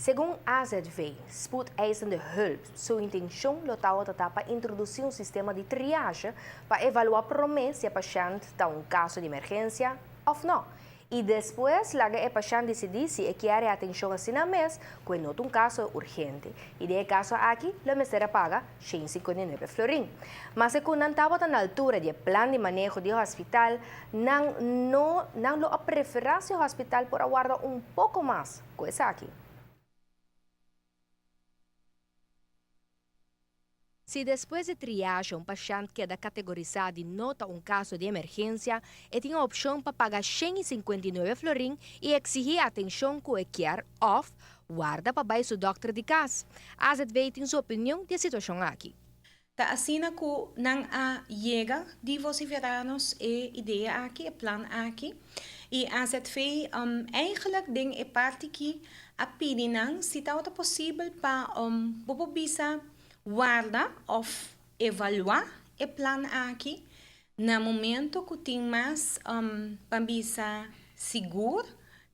Segun AZV, Spoedeisende Hulp su intencion lo tawata ta pa introduci un sistema di triage pa evalua prome si e pashent ta un caso di emergencia of no y despues laga e pashent dicidi si e kier e atencion asina mes cu e no ta un caso urgente y den e caso aki lo mester a paga 159 florin. Maske cu nan tabata na altura di e plan di maneho di hospital, nan no nan lo a prefera si hospital por a warda un poco mas cu esaki. Si despues di triage un pashent keda categorisa di no ta un caso di emergencia, e tin e opcion pa paga 159 florin y exigi e atencion cu e kier of warda pa bay su dokter di cas. AZV tin su opinion di e situacion aki. Ta asina ku nan a yega di vociferá nos e idea aki, e plan aki, i AZV eigenlijk den e parti ki a pidi nan si tabata posibel pa bo por bisa warda òf evaluá e plan aki na momento ku tin mas pa bisa sigur.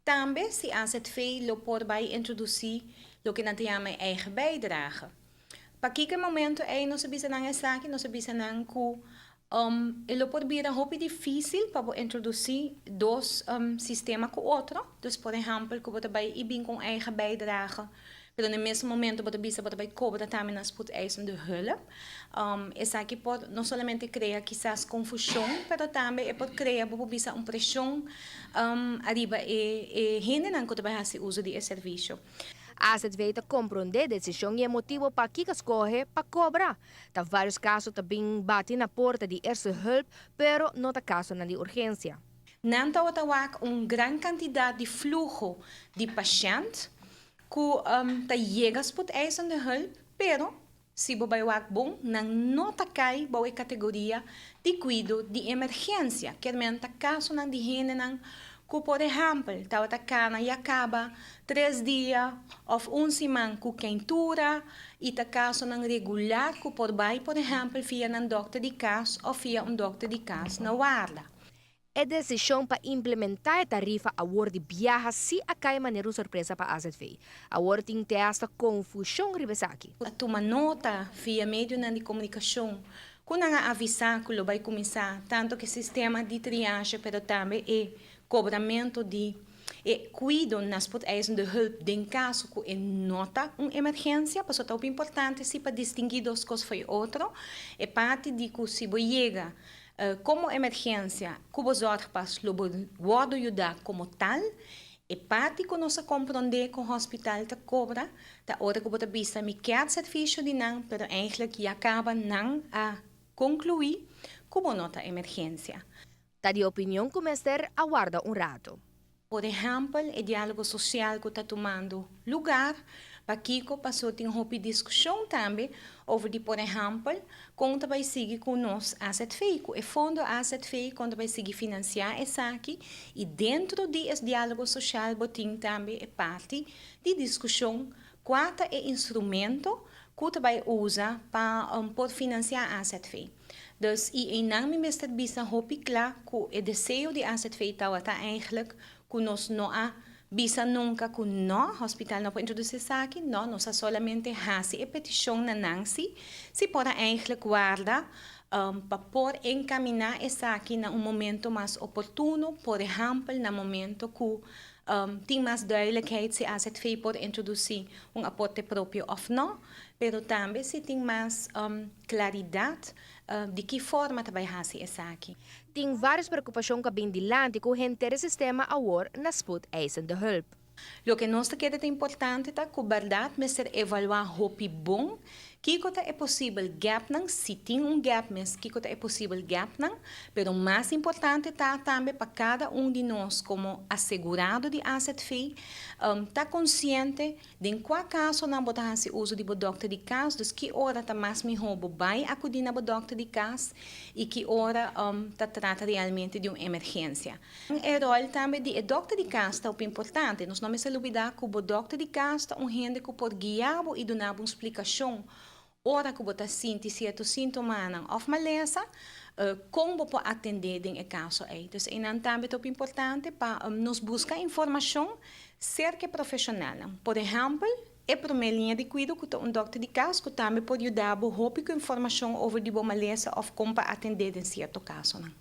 Tambe si AZV lo por bai introdusí loke nan ta yama e eigen bijdrage. Pakiko e momento ei nos a bisa nan esaki? Nos a bisa nan ku e lo por bira hopi difísil pa bo introdusí dos sistema ku otro. Dus por ehèmpel ku bo ta bai i bin ku un eigen bijdrage, pero na e mesun momento bo ta bisa bo ta bai kobra tambe na spoedeisende hulp. Esaki por no solamente krea kisas konfushon, pero tambe e por krea bo por bisa un preshon ariba e hendenan ku ta bai hasi uso di e servisio. AZV ta komprondé desishon i e motibo pakiko skohe pa kobra. Ta vários kaso ta bin bati na porta di Eerste Hulp, pero no ta kasonan di urgensia. Nan tabata wak un gran kantidat di fluho di pashènt ku ta yega spoedeisende hulp, pero si bo bai wak bon, nan no ta kai bou e kategoria di kuido di emergensia. Kier men ta kasonan di hendenan ku por ehèmpel tabata kana ya kaba tres dia òf un siman ku keintura i ta kasonan regular ku por bai por ehèmpel via nan dòkter di kas òf via un dòkter di kas na warda. E desishon pa implementá e tarifa awor di biaha sí a kai manera un sorpresa pa AZV. Awor tin te asta konfushon riba esaki. A tuma nota via medionan di komunikashon ku nan a avisá ku lo bai kuminsá tantu ku e sistema di triage pero tambe e kobramentu di e kuido na spoedeisende hulp den kaso ku e no ta un emergensia. Pasobra ta hopi importante si pa distinguí dos kos fo'i otro. E parti di ku si bo yega Komo emergensia ku bo zorgpas lo bo wòrdu yudá komo tal. E parti ku nos a komprondé ku hospital ta kobra ta ora ku bo ta bisa mi kier servisio di nan pero eigentlik ya kaba nan a konkluí ku bo no ta emergensia. Ta di opinion ku mester a warda un ratu. Por ehèmpel, e diálogo sosial ku ta tumando lugar, pakiko pasó tin hopi diskushon tambe over di por ehèmpel kon ta bai sigui ku nos azv, ku e fondo azv, kon ta bai sigui finansiá esaki i dentro di es diálogo sosial bo tin tambe e parti di diskushon kua ta e instrumento ku ta bai usa pa por finansiá azv. Dus i einan mi mester bisa hopi kla ku e deseo di azv tawata eigenlijk ku nos no a bisa nunka ku no, hospital no por introdusí esaki, no, nos a solamente hasi e petishon na nan si, si por a eigenlijk warda pa por enkaminá esaki na un momento mas oportuno, por ehèmpel na momento ku tin mas duidelijkheid si azv por introdusí un aporte propio òf no, pero tambe si tin mas Claridad di ki forma ta bai haci esaki. Tin varios preocupacion cu a bin dilanti cu henter e sistema awor na spoedeisende hulp. Loke nos ta kere ta importante ta cu berdad mester evalua hopi bon kico ta e posibel gapnan, si tin un gap mes kico ta e posibel gapnan, pero mas importante ta tambe pa cada un di nos como asegurado di azv ta consciente Den kua kasonan bo ta hasi uso di bo dòkter di kas? Dus ki ora ta mas mihó bo bai akudí na bo dòkter di kas i ki ora ta trata realmente di un emergensia? E ròl tambe di e dòkter di kas ta hopi importante. Nos no mester lubidá ku bo dòkter di kas ta un hende ku por guia bo i duna bo un splikashon. Ora ku bo ta sinti sierto síntomanan òf malesa, kon bo por atendé den e kaso ei. Dus einan tambe ta importante pa nos buska informashon serka profeshonalnan. Por ehèmpel, e promé liña di kuido, ku ta un dòkter di kas, ku tambe por yuda bo hopi ku informashon over di bo malesa òf kon pa atendé den sierto kasonan.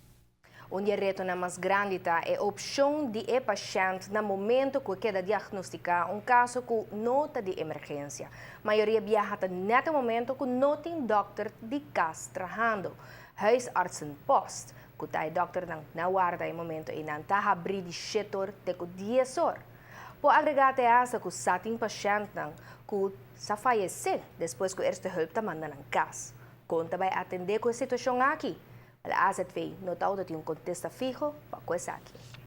Un di e retonan mas grandi ta e opshon di e pashènt na momento ku keda diagnostiká un kaso ku no ta di emergensia. Mayoria biaha ta net e momento ku no tin dòkter di kas trahando. Huisartsenpost, ku ta e dòkternan na warda e momento einan, ta habrí di 7 or te ku 10 or. Por agregá te hasta ku sa tin pashèntnan ku sa fayesé despues ku eerste hulp ta manda nan kas. Kon ta bai atendé ku e situashon aki? E AZV no ta tin un kontesta fiho pa esaki.